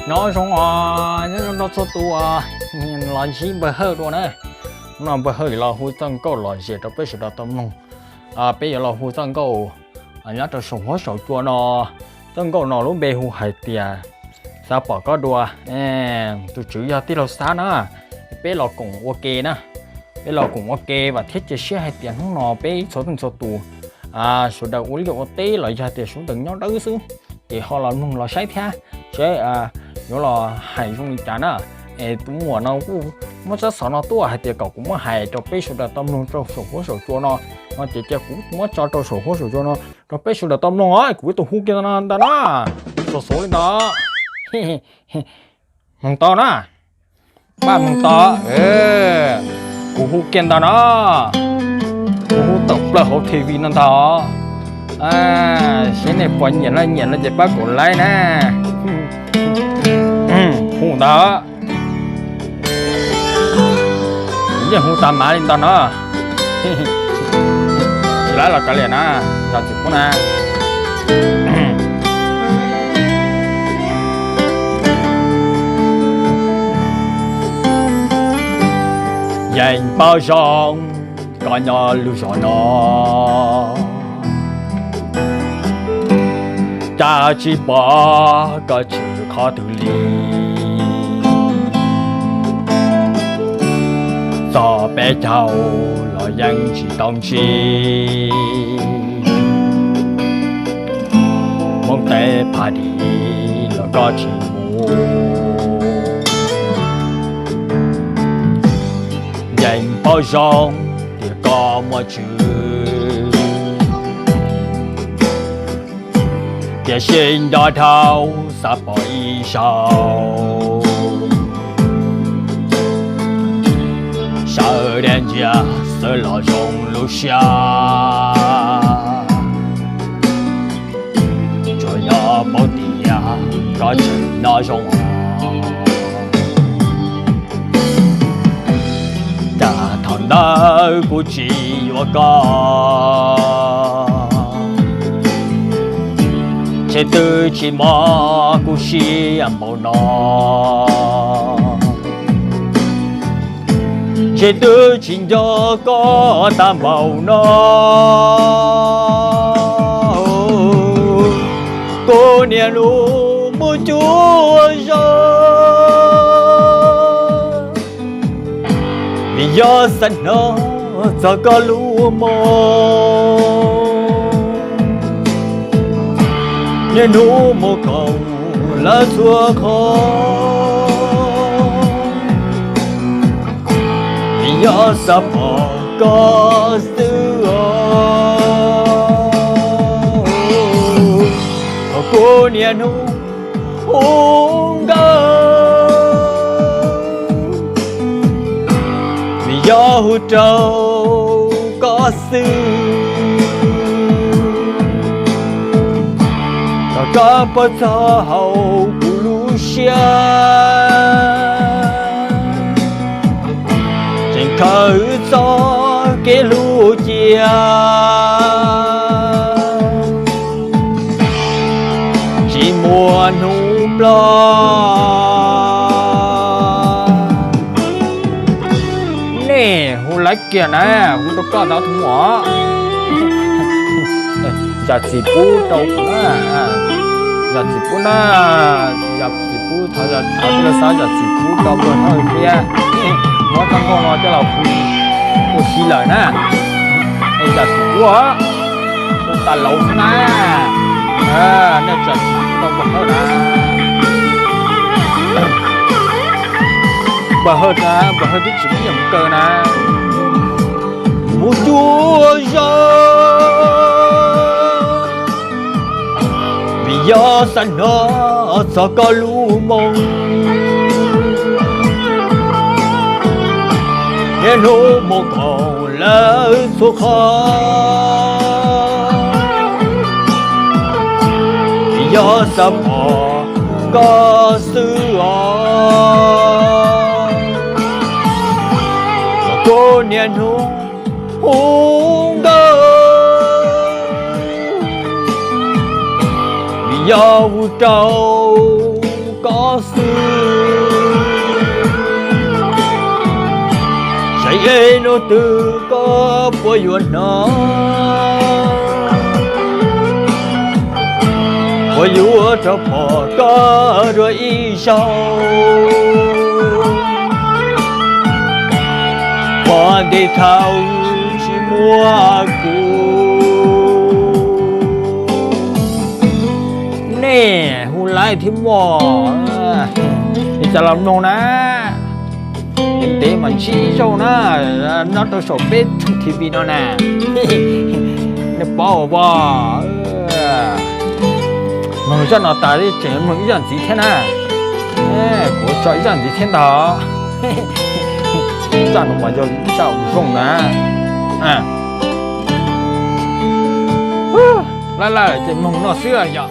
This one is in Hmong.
Nyob zoo os, nyob zoo rau txhua tus los ntsib Npawg Hawj dua na. Hnub no Npawg Hawj los hu txoj nkauj lom zem rau peb sawv daws tau mloog. Peb yuav los hu txoj nkauj nyob rau saum huab saum cua no. Txoj nkauj no lub npe hu hais tias Xav pom koj dua. Tus tswv yog tij laug Xab na. Peb los koom ua ke na. Peb los koom ua ke vam thiab cia siab hais tias hnub no peb txhua leej txhua tus sawv daws ua liaj ua teb los yog tias sawv daws nyob dawb xwb, ces ho los mloog los saib thiab, saib yuav los hais zoo li cas na. Es tus muam no kuj muab tsab xov no tuaj hais tias kom kuv muab hais rau peb sawv daws tau mloog rau saum huab saum cua no, no ces cia kuv muab tso rau saum huab saum cua no rau peb sawv daws tau mloog os. Kuv ib tug hu kiag ntawm no ntag na, xov xov li ntawd. Mloog tau na, pab mloog tau. Kuv hu kiag ntawm no, kuv hu tawm plaws hauv T V no ntag. Saib nej puas nyiam, nyiam no ces pab kuv like na. Hu ntawd, yeej hu tas mav li ntawd no. Tsis laib los kav liam na, zam txim pub na. Yeej paub zoo koj nyob lub zos no, cas tsis pom koj tshwm qhov twg li. Txog peb caug los yeej tsis tau ntsib, Hmoob teb pha dis los koj tsis mus. Yeej paub zoo tias koj muaj tswv, tiam sis nco dhau xav pom ib zaug, sawv daws ntsia xwb los zoo lub siab. Tsuas yog paub tias koj tseem nyob zoo, cas thaum ntawd kuv tsis yuav koj, ntshe twb tsis mob kuv siab npaum no, ntshe twb tsis nco koj tag npaum no. Kuv niaj hnub mus cuag zog, vim yog xav hnov txog koj lub moo, niaj hnub mus koom lawv txhua qhov, vim yog xav pom koj xwb os. Thaum kuv niaj hnub hu nkauj, vim yog hu rau koj xwb, kom koj paub txog hauv kuv lub siab, tseem khaws txoj kev hlub cia, tsis muaj hnub ploj. Nej hu laiv kiag na, hu rau koj ntawd tus muam. Zam txim pub rau kuv na, zam txim pub na, zam txim pub, thov tij laug Xab zam txim pub rau Npawg Hawj thiab, muab txoj nkauj no coj los hu ua si lawm na. Zam txim pub, hu tas laus xwb na. Nej zam txim pub rau Npawg Hawj na. Npawg Hawj na, Npawg Hawj twb tsis muaj nyiaj mus kaw na. Mus cuag zog, vim yog xav hnov txog koj lub moo, niaj hnub mus koom lawv txhua qhov, vim yog xav pom koj xwb os. Kuv niaj hnub hu nkauj, vim yog hu rau koj xwb. Saib ib hnub twg koj puas yuav hnov, puas yuav rov pom koj dua ib zaug. Pom ntev thaum tsis muaj kuv. Nej hu laib thiab mog, li cas los mloog na. Ntev ntev mas ntsib ib zaug na, nyob rau saum peb tshooj T V no na. Nej paub as, mloog zaj no tas tseem mloog ib zaj ntxiv thiab na. Kuv tso ib zaj ntxiv thiab ntag. Zaj no mas yog zaj zoo na. Lawm lawm ces mloog no xwb yom.